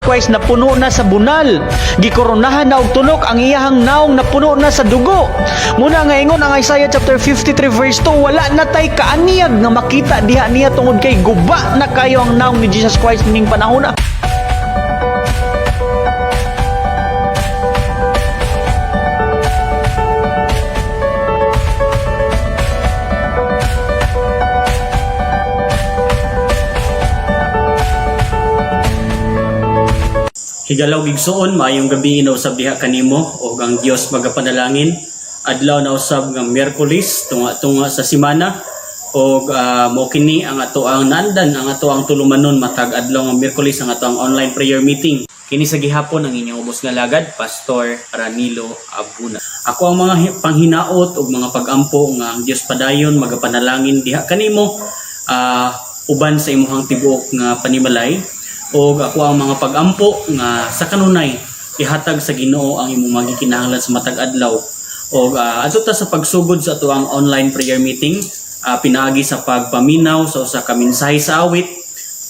Christ napuno na sa bunal. Gikoronahan na og tunok ang iyahang naong, napuno na sa dugo. Muna nga ingon ang Isaiah chapter 53 verse 2, wala na tay kaaniyag nga makita diha niya tungod kay guba na kayo ang naong ni Jesus Christ ning panahon na. Higalaw, igsuon, maayong gabi usab diha kanimo ug ang Dios magapanalangin. Adlaw na usab nga Miyerkules, tunga-tunga sa simana, ug mao kini ang ato ang naandan, ang ato ang tulumanon matag adlaw nga Miyerkules, ang ato ang online prayer meeting. Kini sa gihapon ang inyong ubos nga lagad, Pastor Ranilo Abuna. Ako ang mga panghinaot ug mga pagampo nga ang Dios padayon magapanalangin diha kanimo uban sa imuhang tibuok nga panimalay, og ako ang mga pagampo nga sa kanunay ihatag sa Ginoo ang imong magikinahanglan sa matag adlaw. Og adto ta sa pagsugod sa ato ang online prayer meeting pinaagi sa pagpaminaw sa usa ka mensahe sa awit.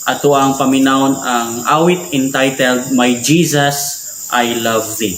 Ato ang paminawon ang awit entitled "My Jesus, I Love Thee."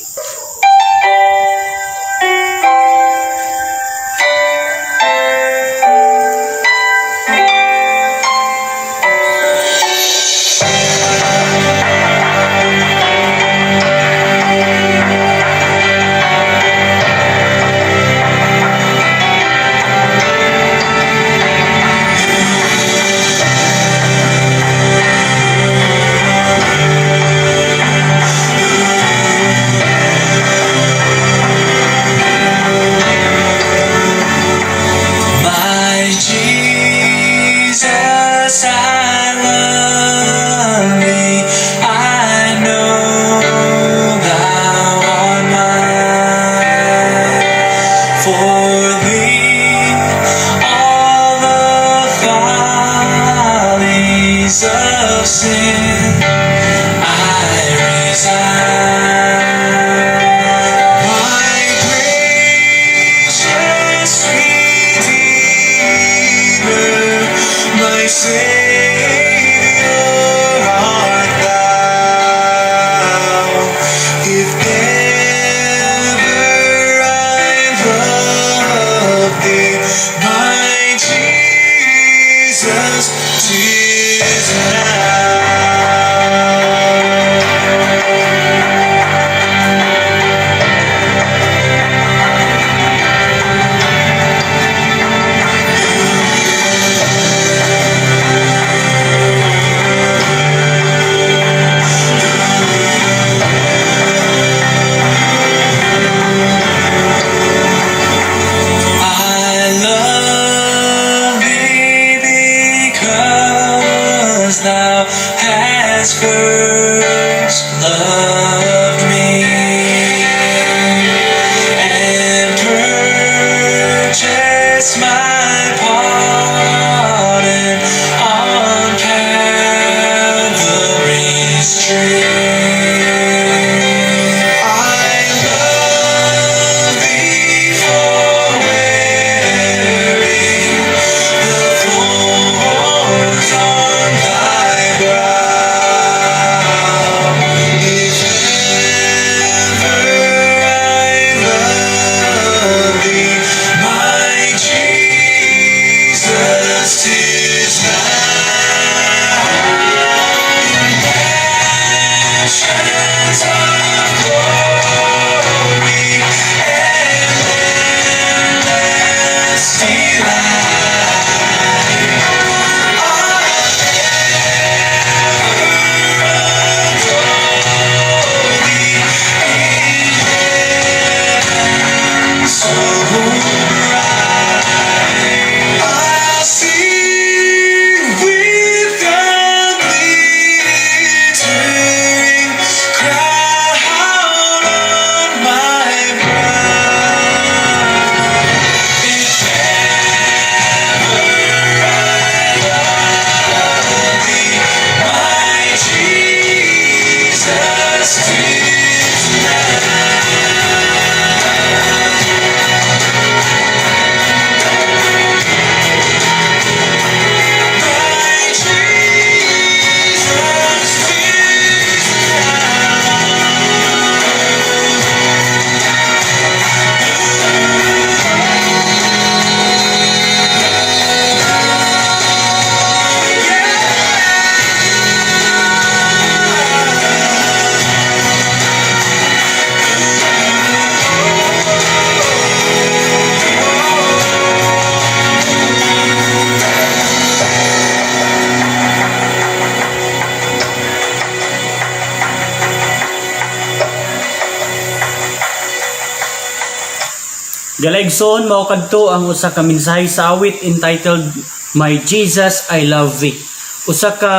Higala igsoon, mao kadto ang usa ka mensahe sa awit entitled "My Jesus, I Love Thee." Usa ka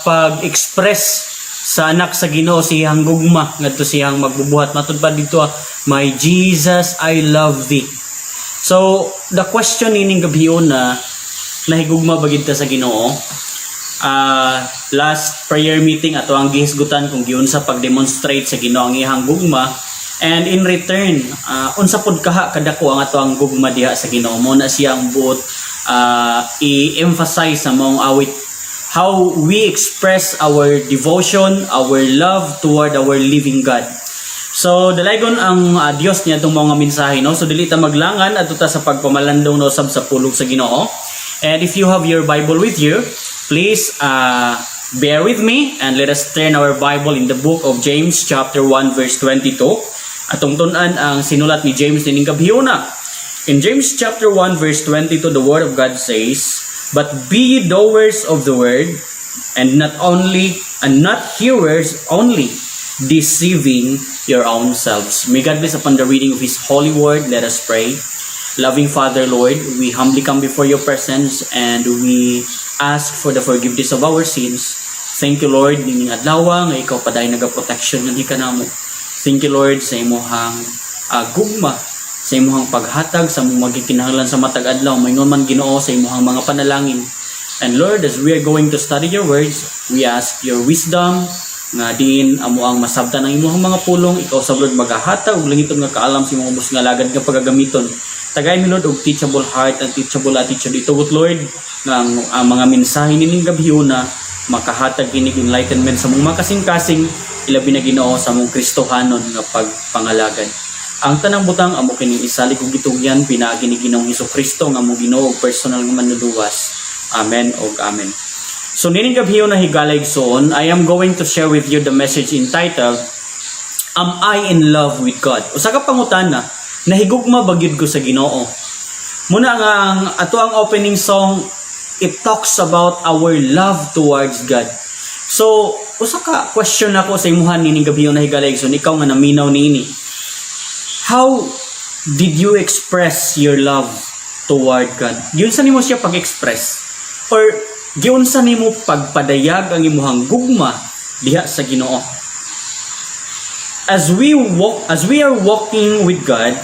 pag-express sa anak sa Ginoo sa iyang gugma ngadto sa iyang magbubuhat. Matud pa dito, "My Jesus, I love thee." So, the question nining gabion na, nahigugma ba gid ta sa Ginoo? Last prayer meeting, ato ang gihisgutan kung giunsa pag-demonstrate sa Ginoo ang iyang gugma and in return, unsa pud kaha kadako ang ato ang gugma diha sa Ginoo. Mo na siya ang buot i-emphasize sa maong awit, how we express our devotion, our love toward our living God. So dalaygon ang Dios niya itong mga mensahe, no. So dili ta maglangan, adto ta sa pagpamalandong no sab sa pulong sa Ginoo. And if you have your Bible with you, please bear with me and let us turn our Bible in the book of James chapter 1 verse 22. Atong tun-an ang sinulat ni James nining gabhiona. In James chapter 1 verse 22, the word of God says, "But be ye doers of the word, and not only and not hearers only, deceiving your own selves." May God bless upon the reading of His holy word. Let us pray. Loving Father, Lord, we humbly come before your presence and we ask for the forgiveness of our sins. Thank you, Lord, nining adlaw nga ikaw padayon naga-protection nganhi kanamo. Thank you, Lord, sa imuhang gugma, sa imuhang paghatag sa among magikinahanglan sa matag adlaw. Maingon man, Ginoo, sa imuhang mga panalangin. And Lord, as we are going to study your words, we ask your wisdom nga diin amo ang masabtan ang imuhang mga pulong. Ikaw sa, Lord, magahatag og langiton nga kaalam sa imong ubos nga alagad nga pagagamiton. Tagay mi, Lord, og teachable heart and teachable attitude. Itugot, Lord, nga ang mga mensahe nining gabhiona makahatag kinig enlightenment sa among mga kasing-kasing, ilabi na, Ginoo, sa among Kristohanon nga pagpangalagad. Ang tanang butang amo kining isalig ug gitugyan pinaagi ni Ginoong Hesus Kristo nga among Ginoo ug personal nga manluluwas. Amen ug amen. So nining gabhiona, higala igsoon, I am going to share with you the message entitled "Am I in Love with God?" Usa ka pangutana, nahigugma ba gyud ko sa Ginoo? Muna nga ang ato ang opening song, it talks about our love towards God. So, usa ka question nako sa imuhan nining gabhiona, higala igsoon, ikaw nga naminaw niini. How did you express your love toward God? Giunsa nimo siya pag-express? Or giunsa nimo pagpadayag ang imuhang gugma diha sa Ginoo? As we are walking with God,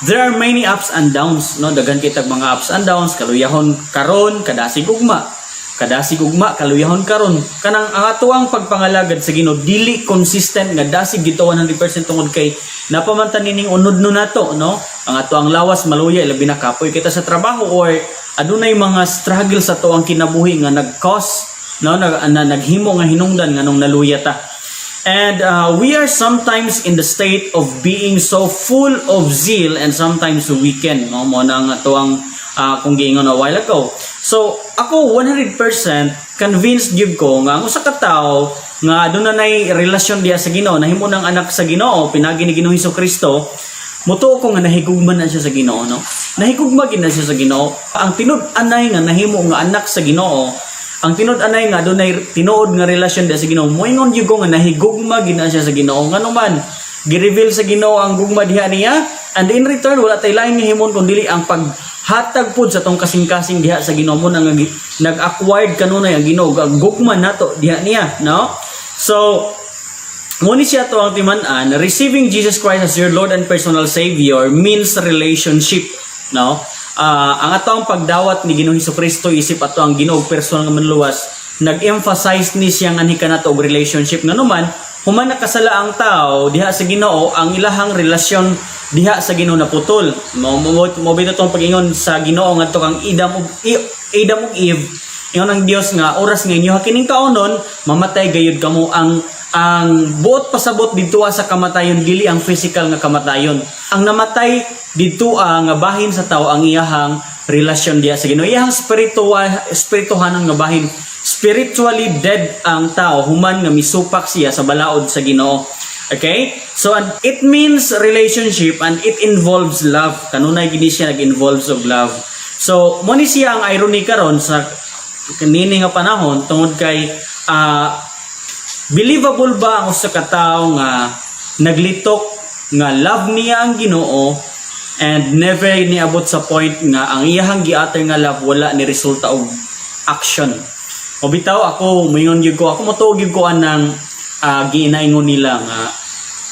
there are many ups and downs, no? Daghan kitag mga ups and downs, kaluyahon karon, kadasig ugma. Kadasig ugma, kaluyahon karon. Kanang ang atoang pagpangalagad sa Ginoo dili consistent nga dasig gito 100% tungod kay napamantan nining unod no nato, no? Ang atoang lawas maluya, labi na kapoy kita sa trabaho or adunay mga struggle sa atoang kinabuhi nga nag-cause, no, naghimo nga hinungdan nganong naluya ta. And we are sometimes in the state of being so full of zeal and sometimes weaken. No? Mo na nga to ang kung giingon a while ago. So, ako 100% convinced gyud ko nga ang usa ka tawo nga aduna nay relasyon diha sa Ginoo, nahimo ng anak sa Ginoo pinaagi ni Ginoong Hesus Kristo, mutuo ko nga nahigugma na siya sa Ginoo, no? Nahigugma gid na siya sa Ginoo. Ang tinud-anay nga nahimo nga anak sa Ginoo, ang tinud-anay nga adunay tinuod nga relasyon diha sa Ginoo, moingon gyud ko nga nahigugma gid na siya sa Ginoo. Ngano man, gi-reveal sa Ginoo ang gugma diha niya and in return wala tay laing himon kun dili ang paghatag pud sa tong kasing-kasing diha sa Ginoo. Mo nang nag-acquired kanunay ang Ginoo ang gugma nato diha niya, no? So mo ni siya to ang timan-an, receiving Jesus Christ as your Lord and personal Savior means relationship, no? Ang ato ang pagdawat ni Ginoong Hesus Kristo isip ato ang Ginoo ug personal nga manluwas, nag-emphasize ni siya nganhi kanato og relationship. Ngano man, human nakasala ang tao diha sa Ginoo, ang ilahang relasyon diha sa Ginoo naputol. Mo bitaw tong pag-ingon sa Ginoo ngadto kang Adam ug Eve, ingon ang Dios nga oras nga inyo kining kaonon, mamatay gayud kamo. Ang buot pasabot didto sa kamatayon dili ang physical nga kamatayon. Ang namatay didto nga bahin sa tao ang iyahang relasyon diha sa Ginoo, iyahang spiritual, espirituhanon nga bahin. Spiritually dead ang tao human nga misupak siya sa balaod sa Ginoo. Okay? So, and it means relationship and it involves love. Kanunay gini siya nag-involves of love. So, mo ni siya ang irony karon sa kanini nga panahon tungod kay believable ba ang usa ka tawo nga naglitok nga love niya ang Ginoo And never niabot sa point nga ang iyahang gi-utter nga love wala ni resulta og action. O bitaw ako, moingon gyud ko, ako motuo gyud ko anang giinaingon nila nga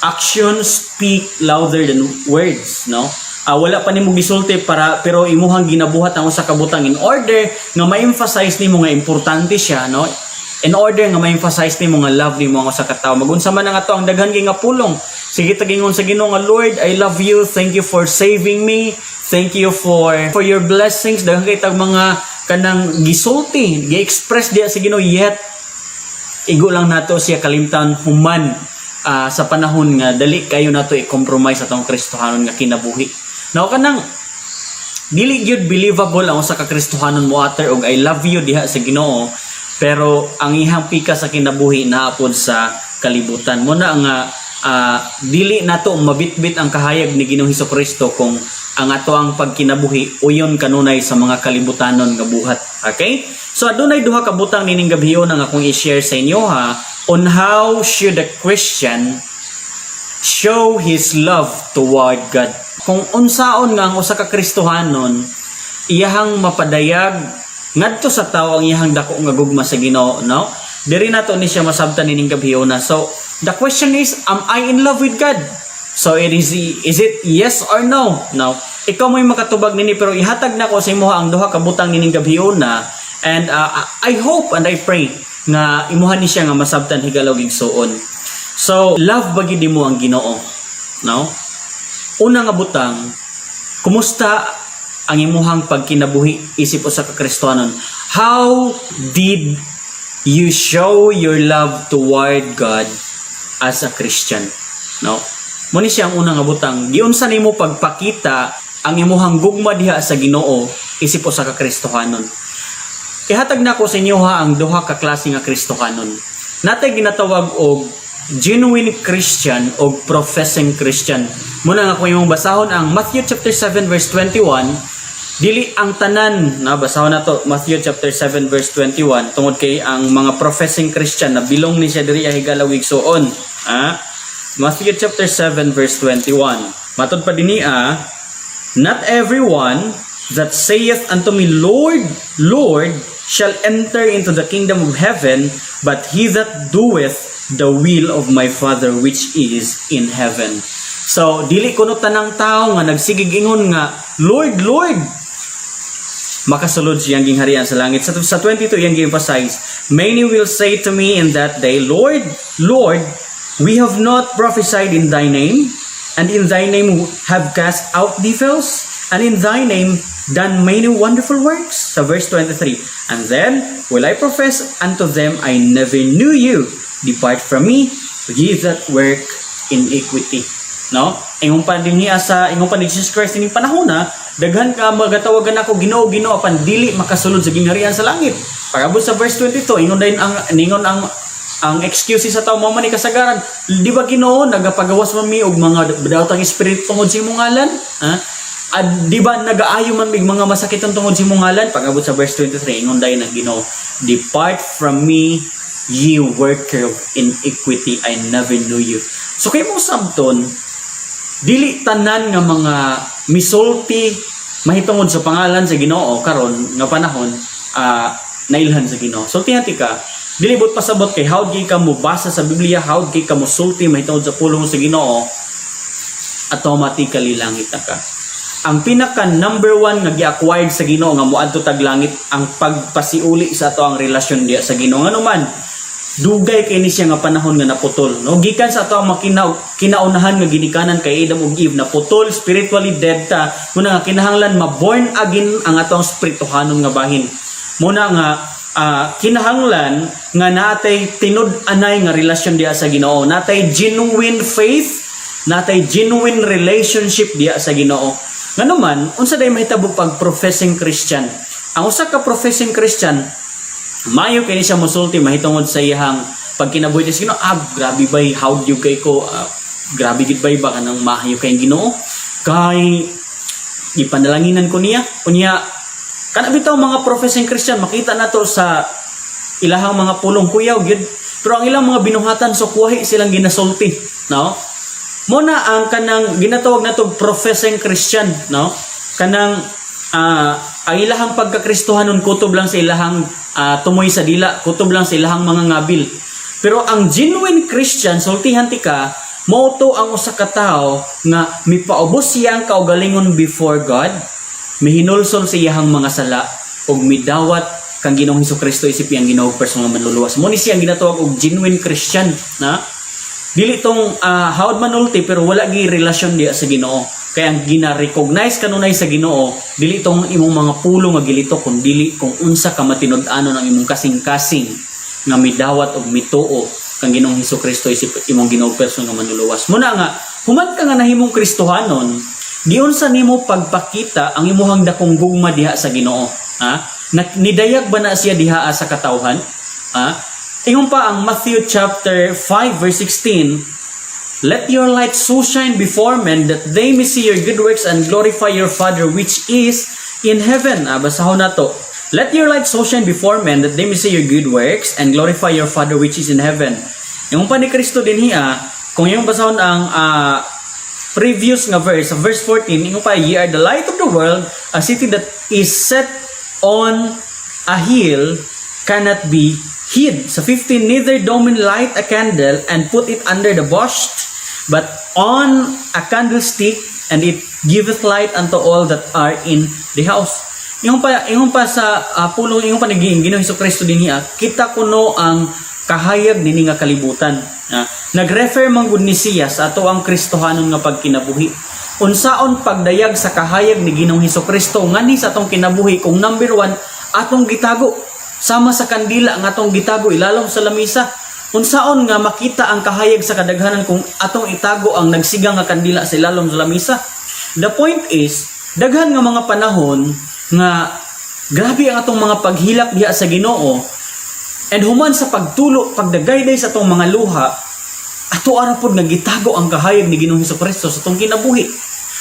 actions speak louder than words, no? Wala pa nimo gisulti para pero imuhang ginabuhat ang usa ka butang in order nga ma-emphasize nimo nga importante siya, no? In order nga ma-emphasize nimo nga love nimo ang usa ka tawo. Magunsa man ang ato ang daghan kay nga pulong. Sige tagingon sa Ginoo nga, "Lord, I love you. Thank you for saving me. Thank you for your blessings." Daghan kay tag mga kanang gisulti, gi-express diya sa Ginoo, yet igo lang nato siya kalimtan human sa panahon nga dali kayo nato i-compromise atong Kristohanon nga kinabuhi. Now kanang dili gyud believable ang usa ka Kristohanon mo utter og "I love you" diha sa Ginoo, pero ang iyang pika sa kinabuhi naapod sa kalibutan. Mo na nga dili nato mabitbit ang kahayag ni Ginoong Kristo kung ang ato ang pagkinabuhi uyon kanunay sa mga kalibutanon nga buhat. Okay? So adunay duha ka butang nining gabi nga akong i-share sa inyo ha, on how should a Christian show his love toward God. Kung unsaon nga ang usa ka Kristohanon iyahang mapadayag ngadto sa tawo ang iyahang dako nga gugma sa Ginoo, no? Diri nato ni siya masabtan nining gabhiona. So, the question is, am I in love with God? So, it is it yes or no? No. Ikaw mo'y makatubag nini, pero ihatag na ko sa imo ang duha ka butang nining gabhiona and I hope and I pray nga imuha ni siya nga masabtan, higala ug igsuon. So, love ba gid mo ang Ginoo? No? Una nga butang, kumusta ang imuhang pagkinabuhi isip usa ka Kristohanon? How did you show your love toward God as a Christian? No? Mo ni siya ang unang nga butang. Giunsa nimo pagpakita ang imuhang gugma diha sa Ginoo isip usa ka Kristohanon? Ihatag na ko sa inyo ha ang duha ka klase nga Kristohanon. Natay ginatawag og genuine Christian o professing Christian. Muna nga kung imong basahon ang Matthew chapter 7 verse 21, dili ang tanan na basahon nato Matthew chapter 7 verse 21 tungod kay ang mga professing Christian na bilong ni siya diri, higala ug igsuon. Ah, Matthew chapter 7 verse 21. Matod pa dinhi ah, "Not everyone that saith unto me, 'Lord, Lord,' shall enter into the kingdom of heaven, but he that doeth the will of my Father which is in heaven." So, dili kuno tanang tao nga nagsigig ingon nga, "Lord, Lord," makasulod siyang gingharian sa langit. Sa 22 iyang gi-emphasize, "Many will say to me in that day, 'Lord, Lord, we have not prophesied in thy name, and in thy name have cast out devils, and in thy name done many wonderful works?'" Sa verse 23, "And then will I profess unto them, 'I never knew you. Depart from me, ye that work iniquity.'" No? Ingon pa din niya sa ingon pa ni Jesus Christ ining panahon na, daghan ka magatawagan ako, "Ginoo, Ginoo," apan dili makasulod sa gingharian sa langit. Pag-abot sa verse 22, ingon din ang ningon ang excuses sa tao mo man ni kasagaran, "Di ba Ginoo, nagapagawas man mi og mga badaotang espiritu tungod sa imong ngalan? Ha? At di ba nagaayo man mig mga masakiton tungod sa imong ngalan?" Pag-abot sa verse 23, ingon dayon ang Ginoo, "Depart from me, ye worker of iniquity, I never knew you." So kay mo sabton, dili tanan nga mga misulti mahitungod sa pangalan sa Ginoo karon nga panahon nailhan sa Ginoo. Sultihan ti ka, dili bot pasabot kay how gi ka mo basa sa Biblia, how gi ka mo sulti mahitungod sa pulong sa Ginoo, automatically langit na ka. Ang pinaka number one nga gi-acquired sa Ginoo nga moadto tag langit, ang pagpasiuli sa ato ang relasyon diya sa Ginoo. Ngano man, dugay kay ni siya nga panahon nga naputol, no? Gikan sa ato ang kinaunahan nga ginikanan kay Adam ug Eve, naputol, spiritually dead ta. Muna nga kinahanglan ma-born again ang atong spirituhanon nga bahin. Muna nga kinahanglan nga natay tinud-anay nga relasyon diya sa Ginoo, natay genuine faith, natay genuine relationship diya sa Ginoo. Ngano man, unsa day mahitabo pag professing Christian? Ang usa ka professing Christian, mayo kay ni siya mosulti mahitungod sa iyang pagkinabuhi sa Ginoo. "Ah, grabe bay, how do you kay ko, grabe gid bay ba kanang maayo kay Ginoo kay ipanalanginan ko niya." Unya kana bitaw mga professing Christian, makita nato sa ilahang mga pulong, kuyaw gyud, pero ang ilang mga binuhatan, so kuwahi silang ginasulti, no? Mao na ang kanang ginatawag nato professing Christian, no? Kanang ang ilahang pagkakristohanon kutob lang sa ilahang tumoy sa dila, kutob lang sa ilahang mga ngabil. Pero ang genuine Christian, sultihan tika, mao to ang usa ka tawo nga mipaubos siyang kaugalingon before God, mihinulsol sa iyahang mga sala ug midawat kang Ginoong Hesus isip iyang Ginoo personal nga manluluwas. Mao ni siya ang ginatawag og genuine Christian, na dili tong hawd manulti pero wala gi relasyon diya sa Ginoo. Kaya ang gina-recognize kanunay sa Ginoo, dili tong imong mga pulo nga gilito kun dili kung unsa ka matinud-anon ang imong kasing-kasing nga midawat og mituo kang Ginoong Hesus Kristo isip imong Ginoo personal nga manluluwas. Muna nga human ka nga nahimong Kristohanon, giunsa nimo pagpakita ang imuhang dakong gugma diha sa Ginoo? Ha? Nidayag ba na siya diha sa katawhan? Ha? Ingon pa ang Matthew chapter 5 verse 16, "Let your light so shine before men that they may see your good works and glorify your Father which is in heaven." Ah, basahon nato. "Let your light so shine before men that they may see your good works and glorify your Father which is in heaven." Ingon pa ni Kristo dinhi, kung iyong basahon ang previous nga verse, sa verse 14, ingon pa, "Ye are the light of the world. A city that is set on a hill cannot be hid." Sa 15, "Neither do men light a candle and put it under the bushel, but on a candlestick, and it giveth light unto all that are in the house." Ingon pa sa pulong, ingon pa ni Ginoong Hesus Kristo dinhi, kita kuno ang kahayag nini nga kalibutan. Nag-refer man gud ni siya sa ato ang Kristohanon nga pagkinabuhi. Unsaon pagdayag sa kahayag ni Ginoong Hesus Kristo nganhi sa atong kinabuhi kung number one, atong gitago sama sa kandila nga atong gitago ilalom sa lamisa? Unsaon nga makita ang kahayag sa kadaghanan kung atong itago ang nagsigang nga kandila sa ilalom sa lamisa? The point is, daghan nga mga panahon nga grabe ang atong mga paghilak diha sa Ginoo and human sa pagtulo, pagdagayday sa atong mga luha, ato ara pod nga gitago ang kahayag ni Ginoong Hesus Kristo sa atong kinabuhi.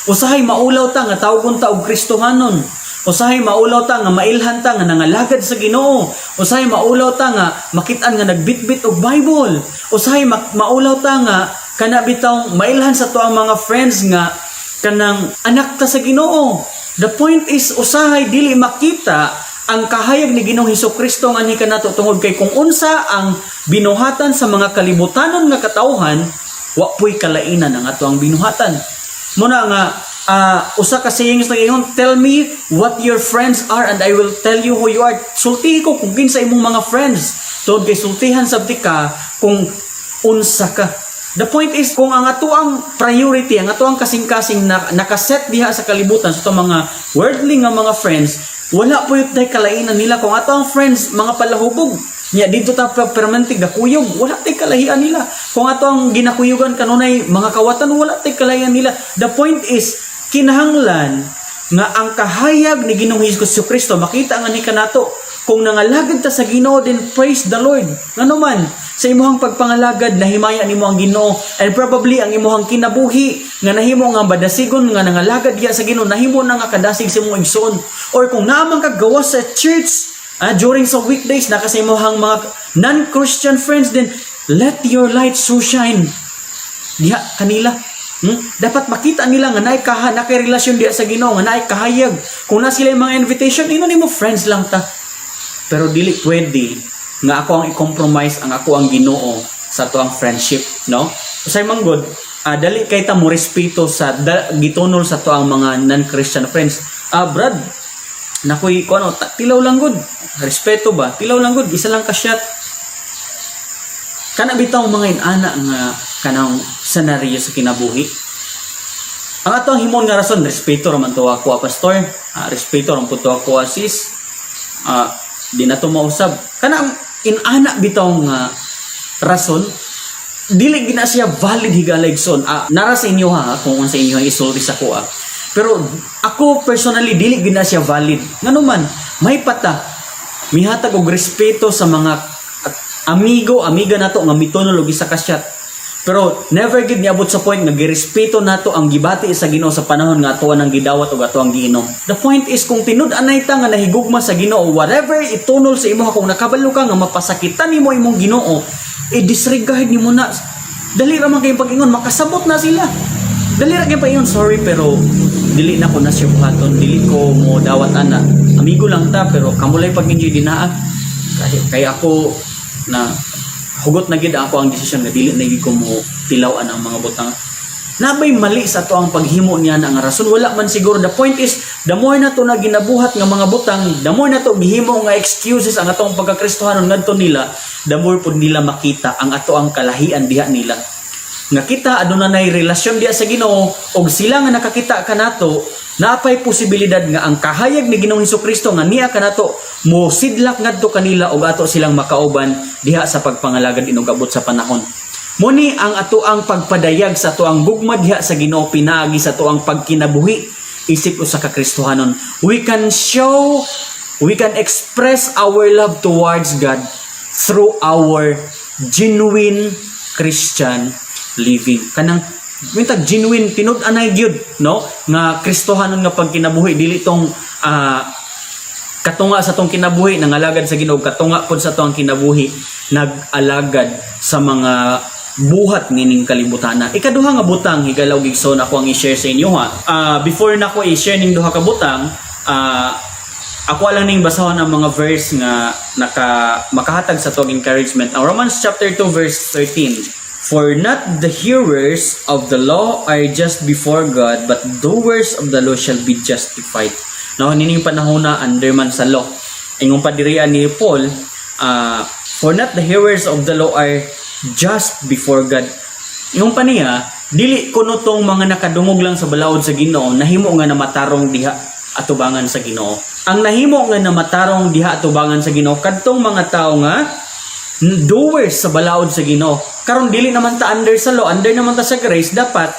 Usahay maulaw ta nga tawgon ta og Kristohanon. Usahay maulaw ta nga mailhan ta nga nangalagad sa Ginoo. Usahay maulaw ta nga makit-an nga nagbitbit og Bible. Usahay maulaw ta nga kana bitawng mailhan sa tuang mga friends nga kanang anak ta sa Ginoo. The point is, usahay dili makita ang kahayag ni Ginoong Hesus Kristo nganhi kanato tungod kay kung unsa ang binuhatan sa mga kalibutanon nga katawhan, wa po'y kalainan ang ato ang binuhatan. Muna nga usa ka sayings na ingon, "Tell me what your friends are and I will tell you who you are." Sultihi ko kung kinsa imong mga friends. Tungod kay sultihan sabti ka kung unsa ka. The point is, kung ang ato ang priority, ang ato ang kasing-kasing na, nakaset diha sa kalibutan sa itong mga worldly nga mga friends, wala po yung kalainan nila. Kung ato ang friends, mga palahubog, niya dito ta permanente gakuyog, wala tay kalahian nila. Kung ato ang ginakuyugan kanunay mga kawatan, wala tay kalahian nila. The point is, kinahanglan nga ang kahayag ni Ginoong Hesus Kristo makita nga ni kanato. Kung nangalagad ta sa Ginoo, then praise the Lord. Ngano man sa imuhang pagpangalagad nahimaya nimo ang Ginoo and probably ang imuhang kinabuhi nga nahimo nga badasigon nga nangalagad diha sa Ginoo, nahimo na nga kadasig sa imong igsoon, or kung naa man ka gawas sa church during sa weekdays na sa imuhang mga non-Christian friends, then let your light so shine diha kanila. Dapat makita nila nga naay kaha naay relasyon diha sa Ginoo, nga naay kahayag. Kung na sila yung mga invitation, ino nimo, "Friends lang ta." Pero dili pwede nga ako ang i-compromise ang ako ang Ginoo sa ato ang friendship, no? Usay man gud, dali kay ta mo respeto sa gitunol sa ato ang mga non-Christian friends. "Ah, brad, nakoy kuno, tilaw lang gud." Respeto ba? "Tilaw lang gud, isa lang ka shot." Kana bitaw mga inana nga kanang senaryo sa kinabuhi. Ang ato ang himon nga rason, "Respeto ra man to ako, pastor. Respeto ra man to ako, sis. Di na to mausab." Kanang inana bitaw nga rason, dili gina siya valid, higala igsoon. Nara sa inyo ha, kung unsa inyo ang isulti sa ko. Pero ako personally, dili gina siya valid. Ngano man, may pata mihatag og respeto sa mga amigo, amiga nato nga mitunol og isa ka shot. Pero never gid niabot sa point nga girespeto nato ang gibati sa Ginoo sa panahon nga ato ang gidawat ug ato ang giinom. The point is, kung tinud-anay ta nga nahigugma sa Ginoo, whatever itunol sa imo, kung nakabalo ka nga mapasakitan nimo imong Ginoo, i-disregard nimo na. Dali ra man kayong pag-ingon, makasabot na sila. Dali ra kayong pag-ingon, "Sorry, pero dili na ko na siya buhaton, dili ko mo dawat ana. Amigo lang ta, pero kamo lay pag-enjoy dinaa. Kay ako na hugot na gid ako ang desisyon nga dili na gid ko mo tilaw ang mga butang." Nabay mali sa ato ang paghimo niya na nga rason? Wala man siguro. The point is, the more na to na ginabuhat nga mga butang, the more na to gihimo nga excuses ang atong pagkakristohanon ngadto nila, the more pud nila makita ang ato ang kalahian diha nila. Nga kita aduna nay relasyon diha sa Ginoo, og sila nga nakakita kanato, naapay posibilidad nga ang kahayag ni Ginoong Kristo nga niya kanato mo sidlak ngadto kanila og ato silang makauban diha sa pagpangalagad inog abot sa panahon. Muni ang ato ang pagpadayag sa ato ang gugma diha sa Ginoo pinaagi sa ato ang pagkinabuhi isip usa ka Kristohanon. We can show, we can express our love towards God through our genuine Christian living. Kanang mintag genuine, tinud-anay gyud, no, nga Kristohanon nga pagkinabuhi, dili tong katunga sa tong kinabuhi nangalagad sa Ginoo, katunga pod sa tong kinabuhi nag-alagad sa mga buhat nining kalibutana. Ikaduha nga butang, higalaw gigsoon, ako ang i-share sa inyo ha. Before nako i-share ning duha ka butang, ako lang ning basahon ang mga verse nga naka makahatag sa tong encouragement. Ang Romans chapter 2 verse 13. "For not the hearers of the law are just before God, but doers of the law shall be justified." No, nining panahon na under man sa law. Ingon pa diri ni Paul, "For not the hearers of the law are just before God." Ingon pa niya, dili kuno tong mga nakadungog lang sa balaod sa Ginoo nahimo nga namatarong diha atubangan sa Ginoo. Ang nahimo nga namatarong diha atubangan sa Ginoo kadtong mga tawo nga doers sa balaod sa Ginoo. Karon dili naman ta under sa law, under naman ta sa grace, dapat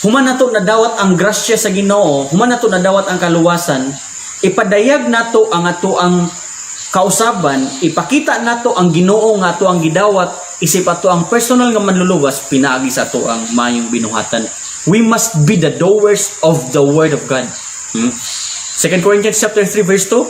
human nato nadawat ang grasya sa Ginoo, human nato nadawat ang kaluwasan, ipadayag nato ang ato ang kausaban, ipakita nato ang Ginoo nga ato ang gidawat isip ato ang personal nga manluluwas pinaagi sa ato ang mayong binuhatan. We must be the doers of the word of God. 2 Corinthians chapter 3 verse 2,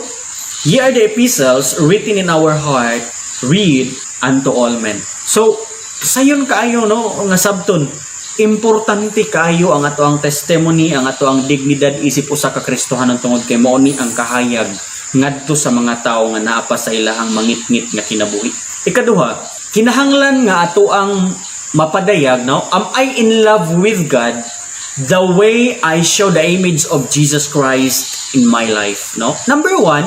"Ye are the epistles written in our heart, read unto all men." So, sayon kaayo, no, nga sabton, importante kaayo ang ato ang testimony, ang ato ang dignidad isip usa ka Kristohanon tungod kay mao ni ang kahayag ngadto sa mga tawo nga naa pa sa ilahang mangitngit nga kinabuhi. Ikaduha, kinahanglan nga ato ang mapadayag, no? Am I in love with God the way I show the image of Jesus Christ in my life, no? Number one,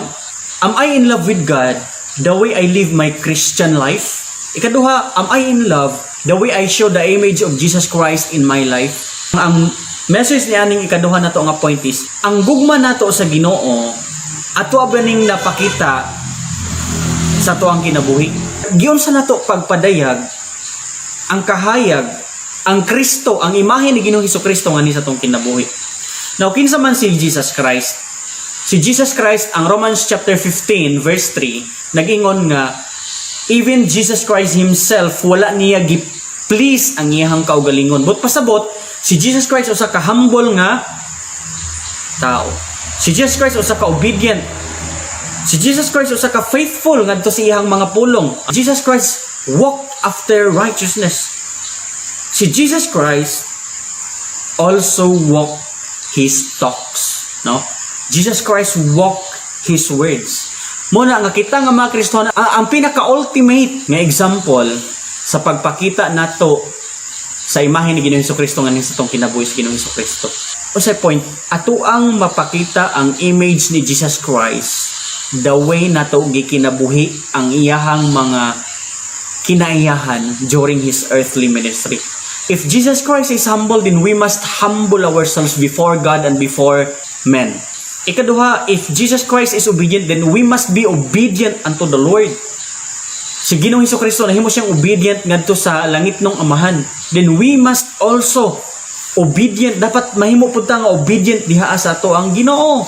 am I in love with God the way I live my Christian life? Ikaduha, am I in love the way I show the image of Jesus Christ in my life? Ang message ni aning ikaduha nato nga point is, ang gugma nato sa Ginoo ato ba ning napakita sa ato ang kinabuhi? Giunsa nato pagpadayag ang kahayag, ang Kristo, ang imahe ni Ginoong Kristo nga ni sa atong kinabuhi? Now, kinsa man si Jesus Christ? Si Jesus Christ, ang Romans chapter 15 verse 3, nag-ingon nga even Jesus Christ himself wala niya gi-please ang iyahang kaugalingon. But pasabot, si Jesus Christ usa ka humble nga tao. Si Jesus Christ usa ka obedient. Si Jesus Christ usa ka faithful ngadto sa iyang mga pulong. Jesus Christ walked after righteousness. Si Jesus Christ also walked his talks, no? Jesus Christ walked his words. Muna nga kita nga mga Kristohano, ang pinaka-ultimate nga example sa pagpakita nato sa imahe ni Ginoong Kristo nga sa atong kinabuhi sa Ginoong Kristo. Unsay point, ato ang mapakita ang image ni Jesus Christ the way nato gikinabuhi ang iyahang mga kinaiyahan during his earthly ministry. If Jesus Christ is humble, then we must humble ourselves before God and before men. Ikaduha, if Jesus Christ is obedient, then we must be obedient unto the Lord. Si Ginoong Hesus Kristo nahimo siyang obedient ngadto sa langitnong Amahan. Then we must also obedient, dapat mahimo pud ta nga obedient diha sa ato ang Ginoo.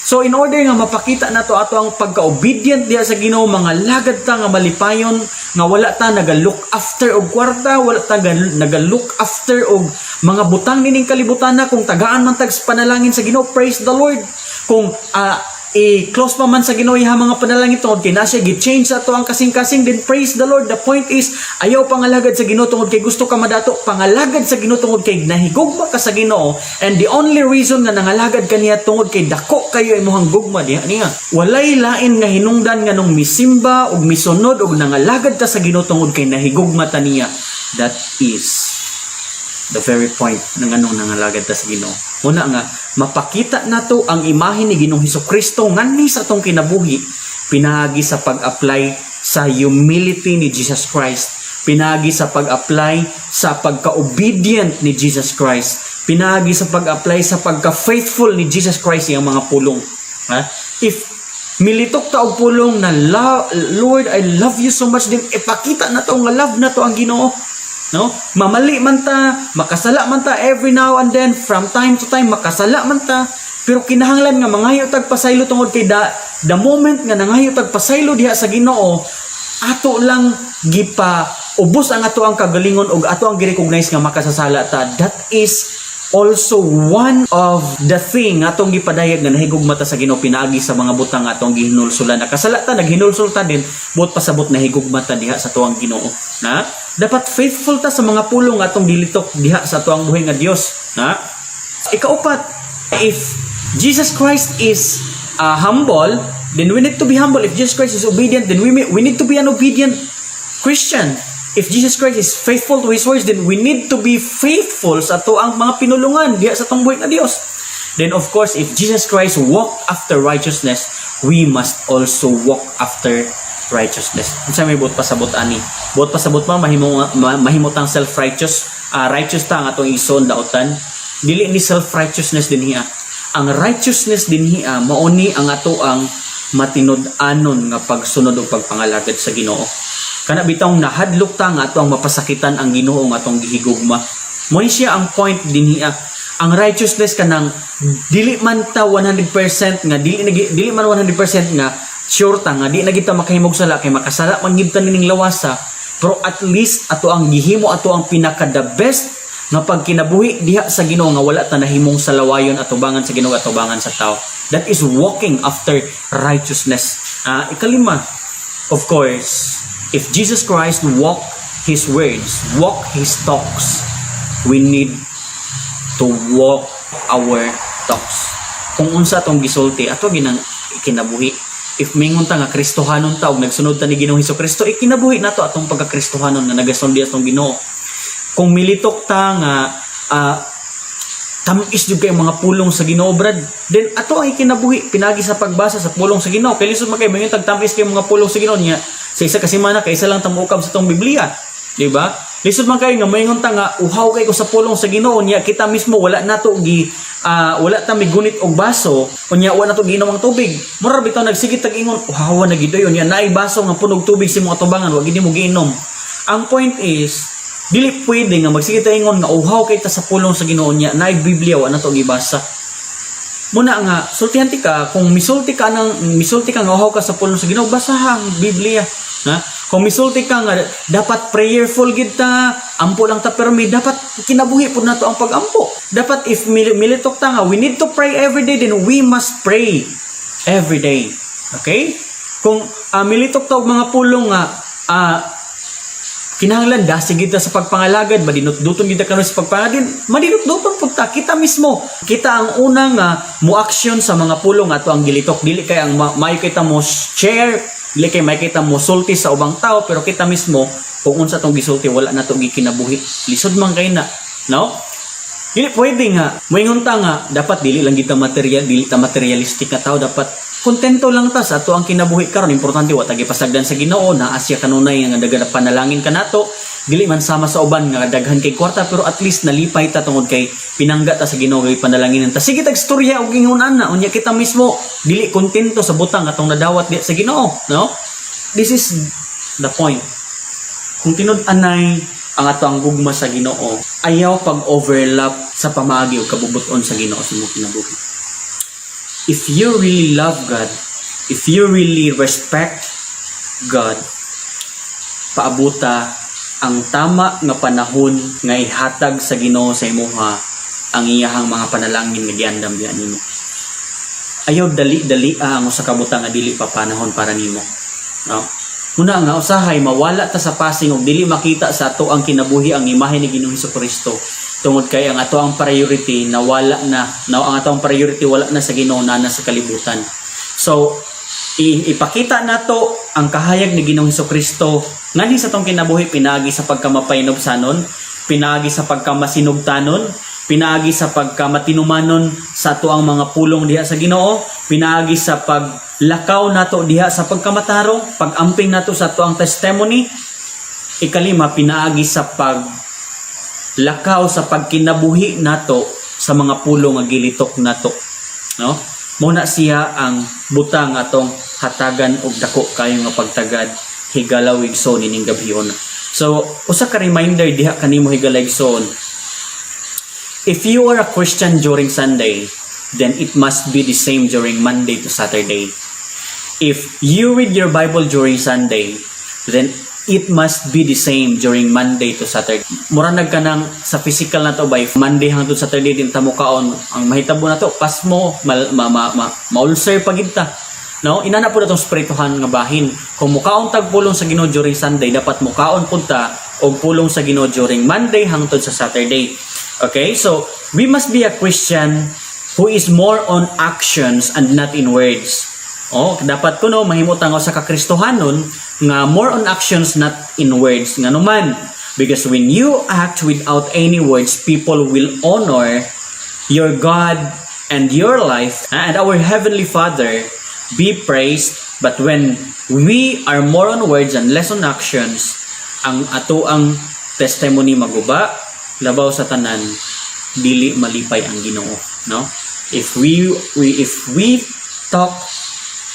So in order nga mapakita nato ato ang pagka-obedient diha sa Ginoo, mga lagad ta nga malipayon, nga wala ta naga-look after og kwarta, wala ta naga-look after og mga butang nining kalibutan na. Kung tagaan man tag panalangin sa Ginoo, praise the Lord. Kung I-close pa man sa Ginoo iyang mga panalangin tungod kay na siya gi-change sa ato ang kasing-kasing, then praise the Lord. The point is, ayaw pangalagad sa Ginoo tungod kay gusto ka madato, pangalagad sa Ginoo tungod kay nahigugma ka sa Ginoo, and the only reason nga nangalagad ka niya tungod kay dako kayo imong gugma diha niya. Walay lain nga hinungdan nga nung misimba ug misunod ug nangalagad ta sa Ginoo tungod kay nahigugma ta niya. That is the very point ng anong nangalagad ta sa Ginoo. Muna nga mapakita nato ang imahe ni Ginoong Kristo nganhi sa atong kinabuhi pinaagi sa pag-apply sa humility ni Jesus Christ, pinaagi sa pag-apply sa pagka-obedient ni Jesus Christ, pinaagi sa pag-apply sa pagka-faithful ni Jesus Christ iyang mga pulong. Ha? If militok ta og pulong na "Lord, I love you so much," then ipakita nato nga love nato ang Ginoo, no? Mamali man ta, makasala man ta every now and then, from time to time makasala man ta, pero kinahanglan nga mangayo tag pasaylo tungod kay the moment nga nangayo tag pasaylo diha sa Ginoo, ato lang gipa ubos ang ato ang kagalingon ug ato ang gi-recognize nga makasasala ta. That is also one of the thing atong gipadayag nga nahigugma ta sa Ginoo pinaagi sa mga butang nga atong gihinulsulan. Nakasala ta, naghinulsol ta din, buot pasabot nahigugma ta diha sa tuang Ginoo. Na dapat faithful ta sa mga pulong nga atong gilitok diha sa tuang buhi nga Dios. Na ikaupat, if Jesus Christ is humble, then we need to be humble. If Jesus Christ is obedient, then we need to be an obedient Christian. If Jesus Christ is faithful to His words, then we need to be faithful sa ato ang mga pinulungan diha sa atong buhi nga Dios. Then of course, if Jesus Christ walked after righteousness, we must also walk after righteousness. Unsa may buot pasabot ani? Buot pasabot ma mahimo mahimutang self-righteous, righteous ta ang atong ison daotan. Dili ni self-righteousness dinhi. Ang righteousness dinhi mao ni ang ato ang matinud-anon nga pagsunod ug pagpangalagad sa Ginoo. Kana bitawng nahadlok ta nga ato ang mapasakitan ang Ginoo nga atong gihigugma. Mo ni siya ang point dinhi. Ang righteousness, kanang dili man ta 100% nga dili dili man 100% nga sure ta nga di na kita makahimog sala, kay makasala man gyud ta nining lawasa, pero at least ato ang gihimo ato ang pinaka the best nga pagkinabuhi diha sa Ginoo nga wala ta nahimong salawayon atubangan sa Ginoo, atubangan sa tao. That is walking after righteousness. Ikalima, of course, if Jesus Christ walk his words, walk his talks, we need to walk our talks. Kung unsa atong gisulti, ato ginang ikinabuhi. If mingon ta nga Kristohanon ta ug nagsunod ta ni Ginoong Kristo, ikinabuhi nato atong pagka-Kristohanon nga nagasunod diha atong Ginoo. Kung militok ta nga tamis jud kay mga pulong sa Ginoo, brad, then ato ang ikinabuhi pinagi sa pagbasa sa pulong sa Ginoo. Kay lisod man kay mangon tag tamis kay mga pulong sa Ginoo niya sa isa ka semana kay isa lang ta moukab sa atong Biblia, di ba? Lisod man kayo nga moingon ta nga uhaw kay ko sa pulong sa Ginoo niya kita mismo wala nato gi wala ta migunit og baso, unya wa nato giinom ang tubig. Mura bitaw nagsige tag ingon, "Uhawa na gid," unya naay baso nga punog tubig sa imong atubangan, wa gid mo giinom. Ang point is, dili pwede nga magsige ta ingon nga uhaw kay ta sa pulong sa Ginoo niya naay Biblia, wa nato gibasa. Muna nga sultihan ti ka, kung misulti ka nga uhaw ka sa pulong sa Ginoo, basaha ang Biblia. Na kung misulti ka nga dapat prayerful gid ta, ampo lang ta permi, dapat kinabuhi pud nato ang pagampo. Dapat if militok ta nga we need to pray every day, then we must pray every day, okay? Kung militok ta og mga pulong nga kinahanglan dasig kita sa pagpangalagad, madinutduton kita karon sa pagpangalagad, madinutduton pud ta. Kita mismo, kita ang unang mo action sa mga pulong ato ang gilitok. Dili kay ang maayo kita mo share, dili kay may kita mo sulti sa ubang tao, pero kita mismo, kung unsa tong gisulti, wala na to gikinabuhi. Lisod man kay na, no? Dili pwede nga moingon ta nga dapat dili lang kita material, dili ta materialistic nga tao, dapat kontento lang ta sa ato ang kinabuhi karon, importante wa ta gipasagdan sa Ginoo, naa siya kanunay nga daga panalangin kanato. Dili man sama sa uban nga daghan kay kwarta, pero at least nalipay ta tungod kay pinangga ta sa Ginoo kay panalangin ta. Sige tag storya og ingon ana, unya kita mismo dili kontento sa butang atong nadawat di sa Ginoo, no? This is the point. Kung tinud-anay ang ato ang gugma sa Ginoo, ayaw pag-overlap sa pamaagi o kabubuton sa Ginoo sa imong kinabuhi. If you really love God, if you really respect God, paabuta ang tama nga panahon nga ihatag sa Ginoo sa imuha ang iyahang mga panalangin nga giandam diha nimo. Ayaw dali-dali ang usa ka butang nga dili pa panahon para nimo. No? Muna nga usahay mawala ta sa pasing og dili makita sa ato ang kinabuhi ang imahe ni Ginoong Kristo tungod kay ang ato ang priority nawala na, no? Ang ato ang priority wala na sa Ginoo, na na sa kalibutan. So ipakita nato ang kahayag ni Ginoong Kristo nganhi sa atong kinabuhi pinaagi sa pagkamapahinobsanon, pinaagi sa pagkamasinugtanon, pinaagi sa pagkamatinumanon sa ato ang mga pulong diha sa Ginoo, pinaagi sa paglakaw nato diha sa pagkamatarong, pag-amping nato sa ato ang testimony. Ikalima, pinaagi sa paglakaw sa pagkinabuhi nato sa mga pulong nga gilitok nato, no? Mo na siya ang butang atong hatagan og dako kayo nga pagtagad, higalaw igsoon, ining gabhiona. So usa ka reminder diha kanimo, higalaw igsoon: if you are a Christian during Sunday, then it must be the same during Monday to Saturday. If you read your Bible during Sunday, then it must be the same during Monday to Saturday. Mura nag kanang sa physical na to by Monday hangtod Saturday din ta mokaon, ang mahitabo na to pasmo, mal, ma, ma, ma, ma-ulcer pa gid ta. No? Inana po na tong spirituhan nga bahin. Kung mukaon tag pulong sa Ginoo during Sunday, dapat mukaon pud ta og pulong sa Ginoo during Monday hangtod sa Saturday. Okay? So, we must be a Christian who is more on actions and not in words. Oh, dapat kuno mahimo ta nga sa kakristohanon nga more on actions, not in words. Ngano man? Because when you act without any words, people will honor your God and your life and our heavenly Father be praised. But when we are more on words and less on actions, ang ato ang testimony maguba, labaw sa tanan, dili malipay ang Ginoo, no? If we talk,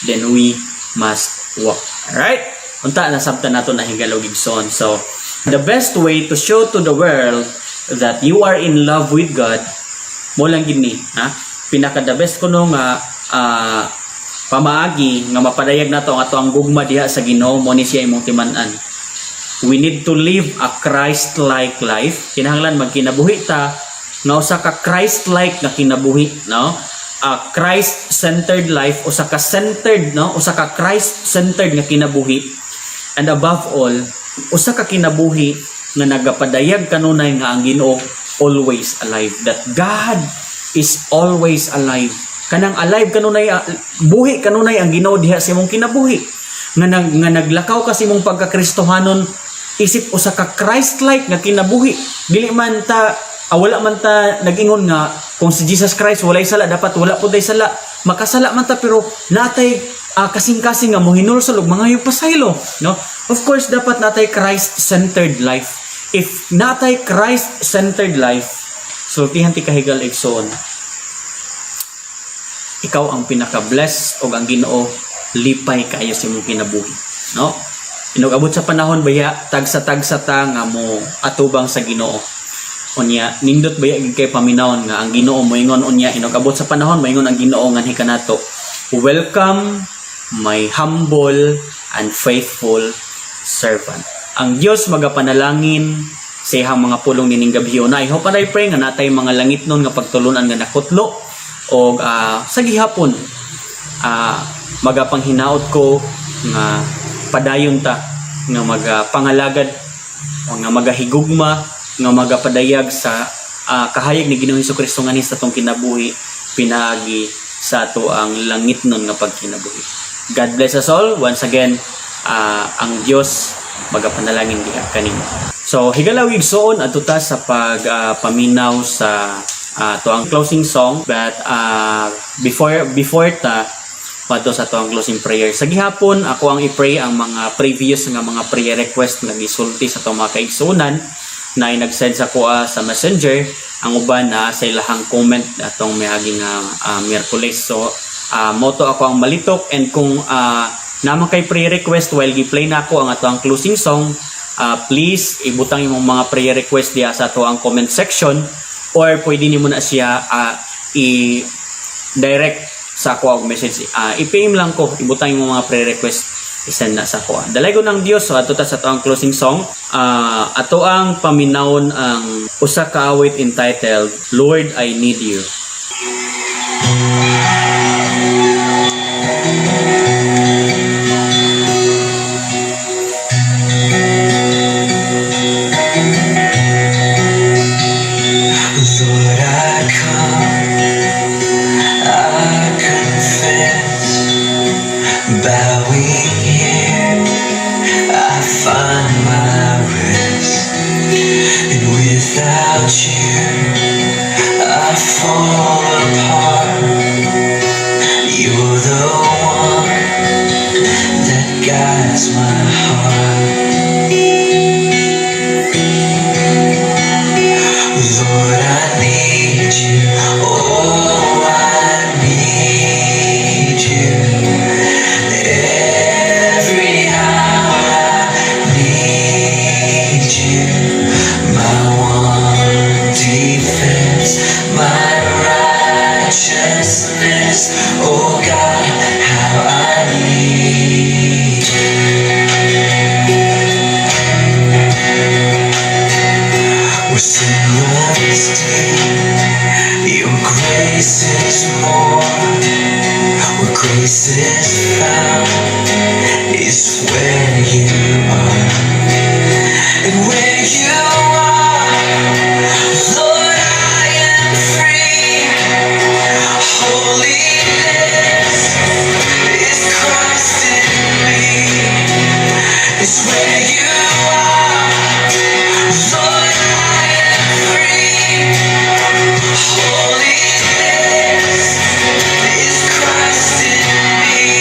then we must walk. Alright? Unta nasabtan nato na, higalaw igsoon. So, the best way to show to the world that you are in love with God, mo lang gid ni, ha? Pinaka the best kuno nga pamaagi nga mapadayag nato ang ato ang gugma diha sa Ginoo, mo ni siya imong timan-an. We need to live a Christ-like life. Kinahanglan magkinabuhi ta nga usa ka Christ-like nga kinabuhi, no? A Christ-centered life, usa ka centered, no? Usa ka Christ-centered nga kinabuhi. And above all, usa ka kinabuhi nga nagapadayag kanunay nga ang Ginoo always alive. That God is always alive. Kanang alive kanunay, buhi kanunay ang Ginoo diha sa imong kinabuhi. Nga naglakaw ka sa imong pagkakristohanon isip usa ka Christ-like nga kinabuhi. Dili man ta wala man ta nag-ingon nga kung si Jesus Christ walay sala, dapat wala pud tay sala. Makasala man ta pero natay kasing-kasing nga mohinulsol ug mangayo pasaylo, no? Of course, dapat natay Christ-centered life. If natay Christ-centered life, sultihan ti kahigalaw igsoon, ikaw ang pinaka-blessed og ang Ginoo lipay kaayo sa imong kinabuhi, no? Inog abot sa panahon baya tagsa-tagsa ta nga mo atubang sa Ginoo. Unya nindot baya gid kay paminawon nga ang Ginoo moingon unya, inog abot sa panahon moingon ang Ginoo nganhi kanato, "Welcome, my humble and faithful servant." Ang Dios magapanalangin sa iyang mga pulong nining gabi. Na I hope and I pray nga natay mga langit nun nga pagtulunan nga nakutlo og sa gihapon magapanghinaot ko nga padayon ta nga magapangalagad o nga magahigugma nga magapadayag sa kahayag ni Ginoong Kristo nganhi sa atong kinabuhi pinaagi sa ato ang langit nun nga pagkinabuhi. God bless us all. Once again, ang Dios magapanalangin diha kanimo. So higalaw igsoon, adto ta sa pag paminaw sa ato ang closing song, but before before ta padto sa ato ang closing prayer, sa gihapon ako ang i-pray ang mga previous nga mga prayer request nga gisulti sa atong mga kaigsuonan na nag-send sa kuha sa Messenger, ang uban na sa ilahang comment atong miagi nga Miyerkules. So moto ako ang malitok and kung naman kay prayer request while gi-play na ako ang ato ang closing song, please ibutang imong mga prayer request diha sa ato ang comment section or pwede nimo na siya i direct sa ako og message. I-PM lang ko, ibutang imong mga prayer request, i-send na sa ako. Dalaygon ng Dios. So ato ta sa ato ang closing song. Ato ang paminawon ang usa ka awit entitled "Lord, I Need You." Lord, I come, I confess, bowing here, I find my rest. And without you, I fall apart. You're the one that guides my heart. Lord, I need you. Oh, I need you. Every hour I need you. My one defense, my righteousness. Oh God, how I need you. Where sin runs deep, your grace is more. Where grace is found is where you are. And where you are, Lord, I am free. Holiness is Christ in me. Is where you are, Lord, I am free. Holiness is Christ in me.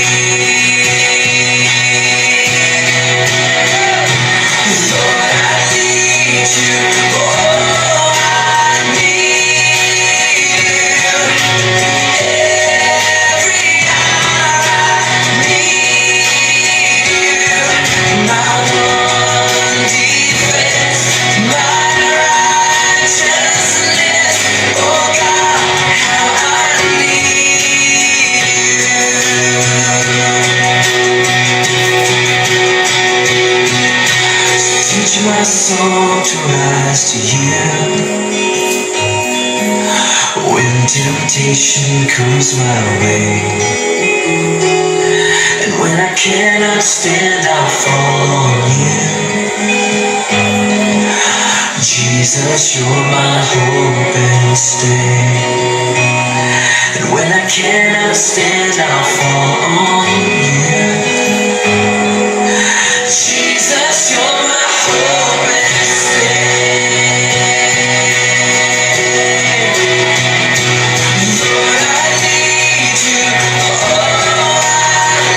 Lord, I need you. Oh, I need you. Every hour I need you. My one defense, my righteousness. Oh God, how I need you. Teach my soul to rise to you. When temptation comes my way, and when I cannot stand, I'll fall on you. Jesus, you're my hope and stay. And when I cannot stand, I'll fall on you. Jesus, you're my hope and stay. Lord, I need you. Oh, I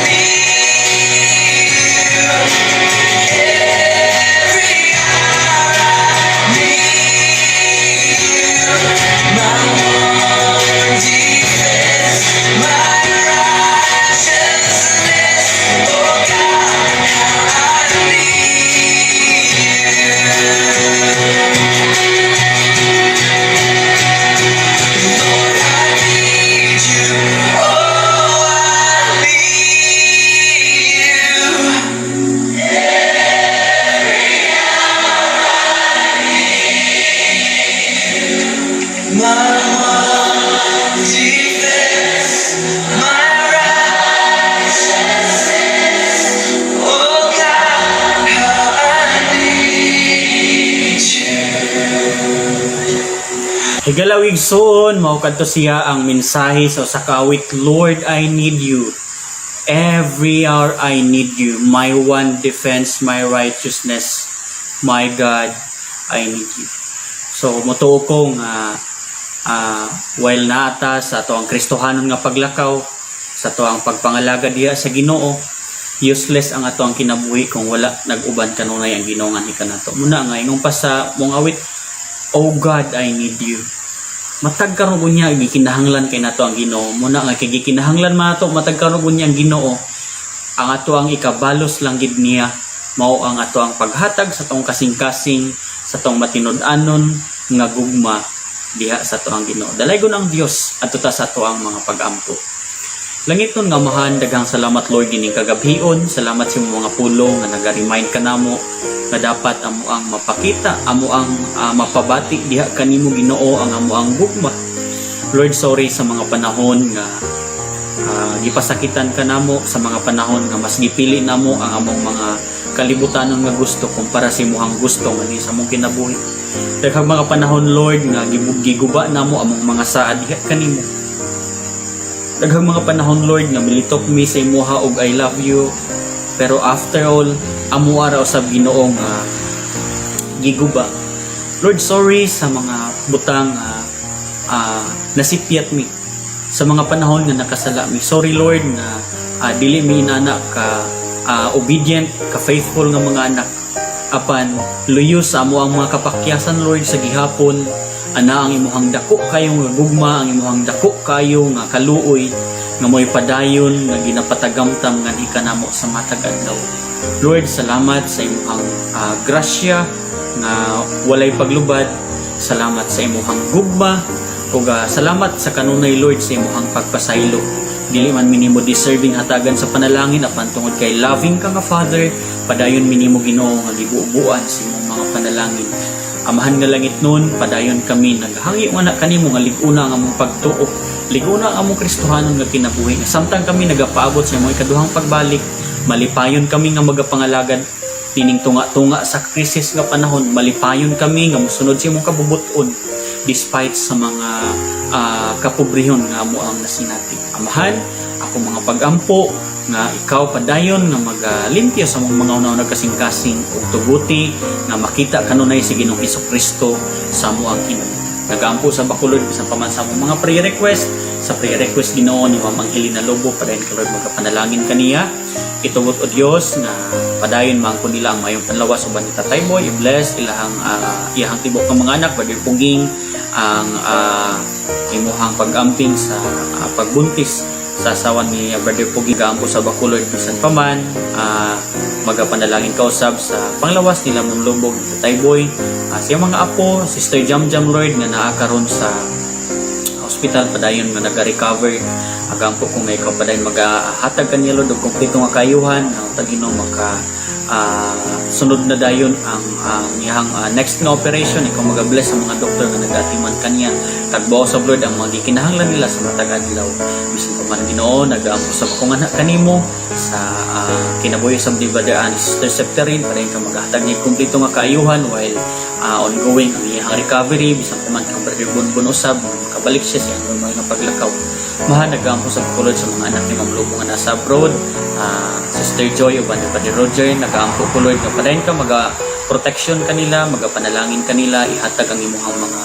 need you. Every hour I need you. My one defense, my righteousness. Oh God, how I need you. Lord, I need you. Oh, I need you. Every hour I need you. My one defense, my righteousness. Oh God, how I need you. Higala igsoon, mao kadto siya ang mensahe sa usa ka awit, "Lord, I need you. Every hour I need you. My one defense, my righteousness, my God, I need you." So motuo ko nga while naa ta sa atoang Kristohanon nga paglakaw, sa atoang pagpangalaga diha sa Ginoo, useless ang atoang kinabuhi kung wala nag-uban kanunay ang Ginoo nganhi kanato. Muna nga ingon pa sa maong awit, "Oh God, I need you." Matag karon unya gikinahanglan kay nato ang Ginoo. Muna nga kay gikinahanglan man nato matag karon unya ang Ginoo. Ang ato ang ikabalos lang gid niya mao ang ato ang paghatag sa atong kasing-kasing, sa atong matinud-anon nga gugma diha sa ato ang Ginoo. Dalaygon ang Dios adto ta sa ato ang mga pagampo. Langitnon nga Amahan, daghang salamat, Lord, ining kagabhion. Salamat sa imong mga pulong nga naga-remind kanamo nga dapat amo ang mapakita, amo ang mapabati diha kanimo, Ginoo, ang amo ang gugma. Lord, sorry sa mga panahon nga gipasakitan ka namo, sa mga panahon nga mas gipili namo ang among mga kalibutanon nga gusto kumpara sa imuhang gusto nga ni sa among kinabuhi. Daghang mga panahon, Lord, nga giguba namo among mga saad diha kanimo. Daghang mga panahon, Lord, nga militok mi sa imuha og "I love you," pero after all, amo ra usab, Ginoo, nga giguba. Lord, sorry sa mga butang nga nasipyat mi sa mga panahon nga nakasala mi. Sorry, Lord, nga dili mi inana ka obedient, ka faithful nga mga anak. Apan luyo sa amo ang mga kapakyasan, Lord, sa gihapon ana ang imuhang dako kayo nga gugma, ang imuhang dako kayo nga kaluoy nga mo'y padayon nga ginapatagamtam nga kanamo sa matag adlaw. Lord, salamat sa imuhang grasya nga walay paglubad. Salamat sa imuhang gugma ug salamat sa kanunay, Lord, sa imuhang pagpasaylo. Dili man mi nimo deserving hatagan sa panalangin, apan tungod kay loving ka nga Father, padayon mi nimo, Ginoo, nga gibubuan sa imong mga panalangin. Amahan nga langit nun, padayon kami naghangyo nga na kanimo nga lig-una ang among pagtuo, lig-una ang among Kristohanon nga kinabuhi. Nga samtang kami nagapaabot sa imong ikaduhang pagbalik, malipayon kami nga magapangalagad nining tunga-tunga sa krisis nga panahon, malipayon kami nga mosunod sa imong kabubut-on despite sa mga kapobrehon nga amo ang nasinati. Amahan, ako mga pagampo nga ikaw padayon nga magalimpyo sa among mga una kasing-kasing ug tuguti nga makita kanunay si Ginoong Hesus Kristo sa amo ang kinabuhi. Nagaampo sa bakulod bisan pa man sa among mga prayer request, sa prayer request, Ginoo, ni Ma'am Angelina Lobo, padayon ka, Lord, magapanalangin kaniya. Itugot o Dios nga padayon mangko nila ang mayong panlawas uban ni Tatay Boy, i-bless ilahang iyahang tibok ng mga anak, Brother Puging, ang imuhang pag-amping sa pagbuntis sa asawa ni Brother Puging. Gaampo sa bakulod bisan pa man magapanalangin kausab sa panglawas nila Ma'am Lubog ni Tatay Boy, sa iyang mga apo, Sister Jam Jam, Lord, nga naa karon sa hospital, padayon nga naga-recover. Agampo ko nga ikaw padayon magahatag kaniya, Lord, og kompleto nga kayuhan ang tagino maka sunod na dayon ang iyang next nga operation. Ikaw maga-bless sa mga doktor nga nagatiman kaniya. Tagbaw sa Lord ang mga gikinahanglan nila sa matag adlaw. Bisan pa man, Ginoo, nagaampo sa akong anak kanimo sa kinabuhi sa ni Brother ani Sister Septerin, padayon ka magahatag niya kompleto nga kaayuhan while ongoing ang iyang recovery. Bisan pa man kang Brother Bunbun usab, makabalik siya sa iyang normal nga paglakaw. Mahal, nagampo sa bakulod sa mga anak ni Ma'am Lobo nga nasa abroad, Sister Joy uban ni Brother Roger. Nagaampo ko, Lord, nga padayon ka maga protection kanila, magapanalangin kanila, ihatag ang imuhang mga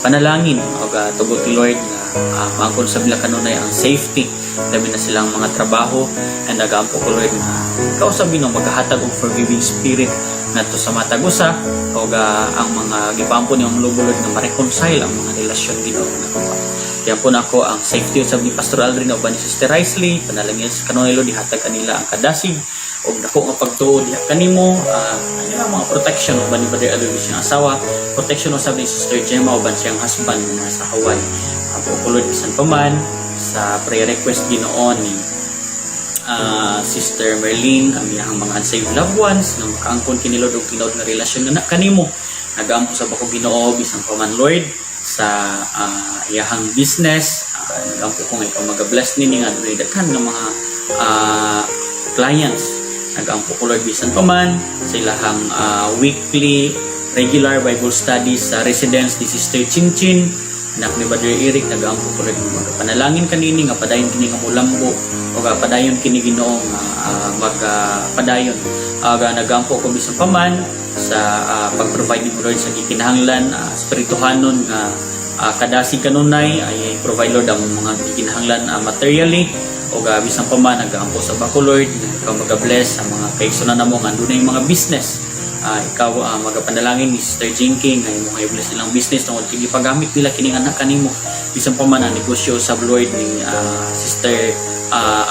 panalangin og tugot, Lord, nga maangkon sa bila kanunay ang safety labi na silang mga trabaho. And nagaampo ko, Lord, nga ikaw sa Ginoo maghahatag og forgiving spirit ngadto sa matag usa og ang mga gipaampo ni Ma'am Lobo, Lord, nga ma-reconcile ang mga relasyon, Ginoo, nga nakuha. Kaya po nako ang safety usab ni Pastor Aldrin uban ni Sister Risley. Panalangin sa kanunay, Lord, ihatag kanila ang kadasig og dako nga pagtuo diha kanimo, ang mga protection uban ni Brother Aloy siyang asawa, protection usab ni Sister Gemma uban siyang husband nga nasa Hawaii. Apo ko, Lord, bisan pa man sa prayer request, Ginoo, ni Sister Merlin, ang iyang mga unsaved loved ones nga makaangkon kini, Lord, og tinuod nga relasyon nga na kanimo. Nagaampo sa bako, Ginoo, bisan pa man, Lord, sa iyahang business. Nagampo ko nga ikaw maga-bless nini nga adunay daghan nga mga clients. Nagampo ko, Lord, bisan pa man sa ilahang weekly regular Bible studies sa residence ni Sister Chinchin, anak ni Brother Eric. Nagampo ko, Lord, nga magapanalangin kanini nga padayon kini nga mulambo o nga padayon kini, Ginoo, nga magpadayon. Nagampo ko bisan pa man sa pag-provide nimo, Lord, sa gikinahanglan espirituhanon nga kadasig kanunay ay provide, Lord, ang mga gikinahanglan materially. O bisan pa man, nagaampo sa bako, Lord, nga ikaw maga-bless sa mga kaigsunan namo nga andunay mga business. Ikaw magapanalangin ni Sister Jinky nga imong i-bless nilang business tungod kay gipagamit nila kining anak kanimo. Bisan pa man ang negosyo sa Lord ni Sister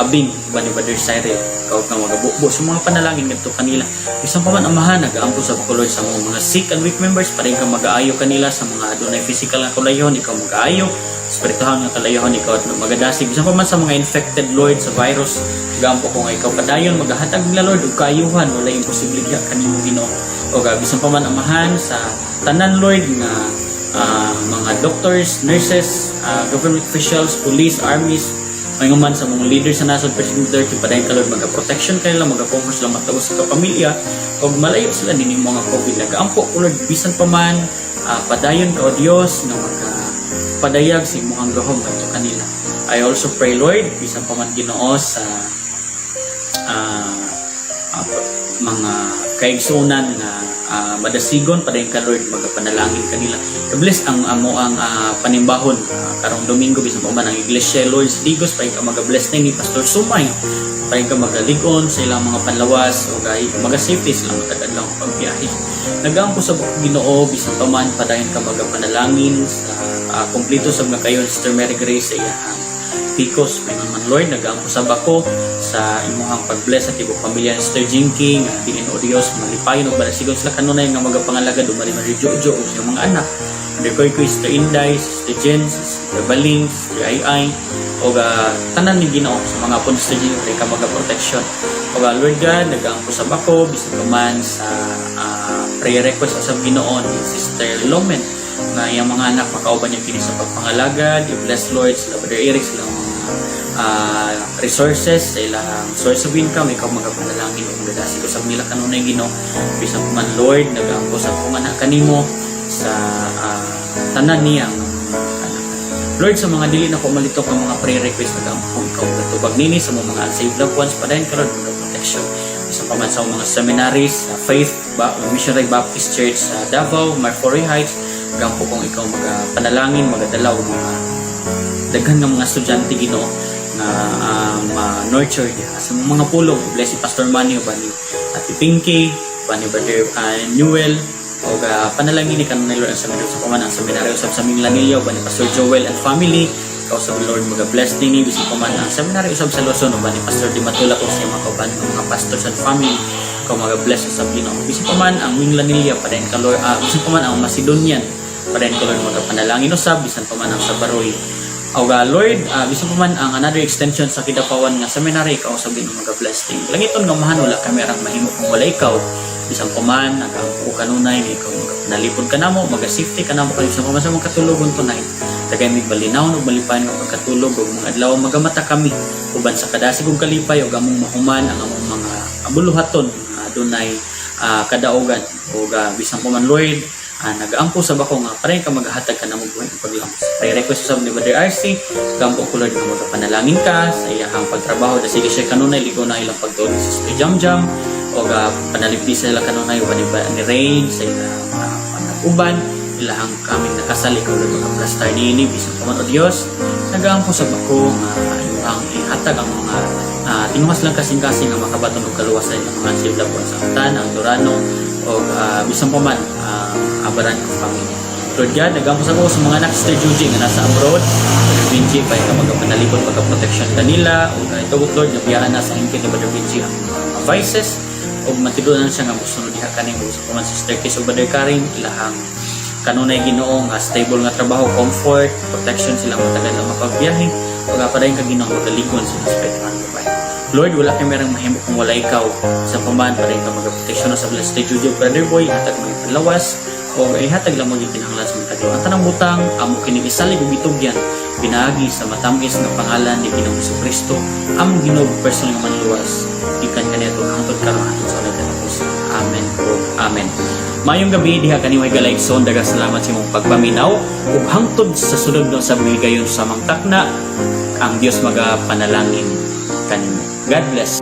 Abing uban ni Brother Cyril, ikaw ka magabubo sa mga panalangin ngadto kanila. Bisan pa man, Amahan, nagaampo sa bako, Lord, sa mga sick and weak members. Padayon ka magaayo kanila. Sa mga adunay physical nga kalayohon, ikaw magaayo. Espirituhan nga kalayohon, ikaw at magadasig. Bisan pa man sa mga infected, Lord, sa virus, gampo ko nga ikaw padayon magahatag nila, Lord, og kaayuhan. Wala imposible diha kanimo, Ginoo. O bisan pa man, Amahan, sa tanan, Lord, nga mga doctors, nurses, government officials, police, armies, may man sa mga leaders sa nasod, President Duterte, padayon ka, Lord, maga-protection kanila, maga-comfort sila matawag sa kapamilya ug malayo sila nini mga COVID. Nagaampo ko, Lord, bisan pa man, padayon ka, O Dios, nga maga padayag sa imong gahom ngadto kanila. I also pray, Lord, bisan pa man, Ginoo, sa mga kaigsunan nga madasigon, padayon ka, Lord, magapanalangin kanila. I-bless ang amo ang panimbahon karong Domingo, bisan pa man ang iglesia, Lord, sa Digos. Padayon ka maga-bless ni Pastor Sumay, padayon ka magalig-on sa ilang mga panlawas o gay maga-safety sila matag adlaw ang pagbiyahe. Nagaampo sa Ginoo, bisan pa man, padayon ka magapanalangin sa kompleto sab nga kayo Sister Mary Grace sa iyang PCOS. May man, Lord, nagaampo sab ako sa imuhang pag-bless sa tibok pamilya ni Sister Jinky nga diin, O Dios, malipayon ug balasigon sila kanunay nga magapangalagad uban ni Mary Jojo ug sa mga anak. Brother Koy Koy, Sister Inday, Sister Jen, Sister Baling, Sister Ai Ai, o tanan ni Ginoo sa mga apo ni Sister Jinky, kay ka maga-protection. O Lord God, nagaampo sab ako bisan pa man sa prayer request sa Ginoo ni Sister Lomen nga iyang mga anak makauban niya kini sa pagpangalagad. I-bless, Lord, sila Brother Eric, silang mga resources, sa ilang source of income. Ikaw magapanalangin ug magadasig usab nila kanunay, Ginoo. Bisan pa man, Lord, nagaampo sa akong anak kanimo sa tanan niyang anak. Lord, sa mga dili na ko malitok ang mga prayer request, nagaampo kong ikaw gatubag nini sa mga unsaved loved ones. Padayon ka, Lord, mga protection. Bisan pa man sa mga seminaries sa Faith ba, Missionary Baptist Church sa Davao, Marfori Heights, nagaampo kong ikaw magapanalangin, magadala og mga daghan nga mga estudyante, Ginoo, nga nurture diha sa mga pulong. Bless si Pastor Manny uban ni Ate Pinky, uban ni Brother Newell, o panalangin ni kanunay, Lord, ang seminaryo sa paman ang seminaryo usab sa Minglanilla uban ni Pastor Joel and family. Ikaw sa Lord maga-bless nini. Bisan pa man ang seminaryo usab sa Luzon uban ni Pastor Di Matulak ug sa mga kauban ng mga pastors and family, ikaw maga-bless usab, Ginoo. Bisan pa man ang Minglanilla, padayon ka, Lord, bisan pa man ang Macedonian, padayon ka, Lord, magapanalangin usab. Bisan pa man ang Sabaroy. O Lord, bisan pa man ang another extension sa Kidapawan nga seminary, ikaw sa Ginoo maga-bless din. Langiton nga Amahan, wala kami arang mahimo kung wala ikaw. Bisan pa man, nagaampo ko kanunay nga ikaw nalipod ka namo, maga-safety ka namo kayo sa mga sa mga katulugon tonight. Tagay mig malinaw ug malipayon nga pagkatulog ug mga adlaw magamata kami uban sa kadasig ug kalipay ug among mahuman ang among mga buluhaton nga adunay kadaugan. Ug bisan pa man, Lord, nagaampo sa bako nga pare ka maghatag ka namo buhi ng paglamos. Prayer request sa ni Brother RC, gampo ko, Lord, nga magapanalangin ka sa iyahang pagtrabaho da sige siya kanunay ligo na ilang pagtuon sa Sister Jam Jam o panalipdi sila kanunay uban ni Rain sa ilang uban ilahang kaming nakasal. Ikaw, Lord, magaplastar niini. Bisan pa man, O Dios, nagaampo sa bako nga imong ihatag ang mga tinguhas lang kasing-kasing nga makabaton og kaluwasan ng mga unsaved loved ones sa Amtan, ang Durano o bisan pa man ang Abaran family. Lord God, nagampo sa ko sa mga anak Sister Juji nga nasa abroad. Brother Benji, pay ka magapanalipod, pagka-protection kanila. O itugot, Lord, nabiyaan na sa hingpit ni Brother Benji ang mga vices o matidunan siya nga musunod diha kaning. Sa pa man Sister Kiss o Brother Karin, ilahang kanunay, Ginoo, nga stable nga trabaho, comfort, protection sila matagal lang mapagbiyahe. Ug padayon ka, Ginoo, magaligon sa espiritual nga bahay. Lord, wala kay merang mahimo kung wala ikaw. Sa paman, padayon ka magaproteksyon sa Blessed Judy, Brother Boy, hatag mga panlawas, o ihatag lang mga kinahanglan sa mga taglo. Ang tanang butang, amo kining isalig ug itugyan, pinaagi sa matamis nga pangalan ni Ginoong Kristo, among Ginoo, personal nga manluwas. Gikan kaniadto hangtod karon, hangtod sa walay katapusan. Amen ug amen. Maayong gabi diha kanimo, higalang igsoon. Daghang salamat sa imong pagpaminaw ug hangtod sa sunod no sa mga higayon sa takna, ang Dios magapanalangin kanimo. God bless.